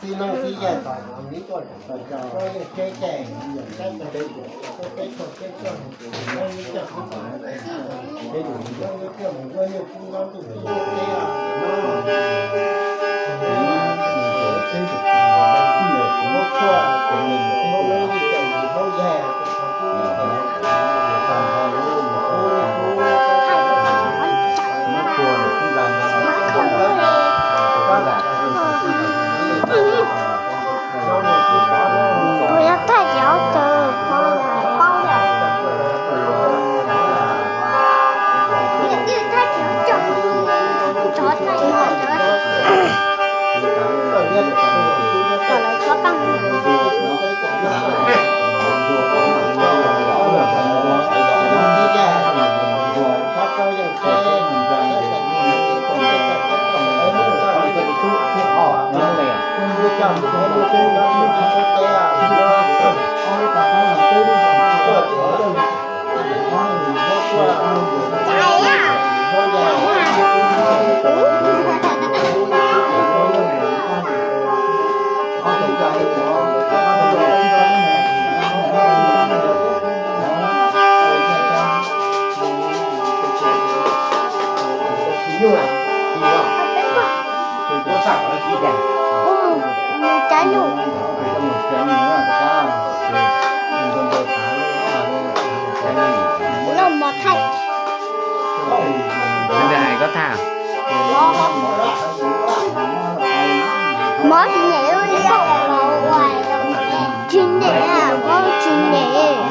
Txiv neej txiv yaig, koj yeej tsev ces, Kuv yuav thaij cov cawv, paub lawm. Twb thaij cov cawv, cov thaij cov cawv, kom lawv txhob qeej. Mus cav nyuj. Loj mov thaij. Hais koj thaij. Mov tsis nyem li, tsis nyem, mov tsis nyem.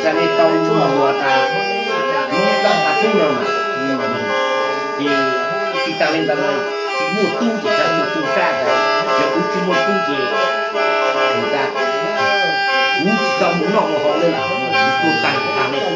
Txawm li tau mus yuav tas, mus tau tas tub no mas, ces tsis tas li ntawd, tsis muaj tub ces txhais tus tu sab tas, yog kuv tsis muaj tub ces kuv tsis tau mus noj mus haus li lawm, kuv tuag tag kuv tas li.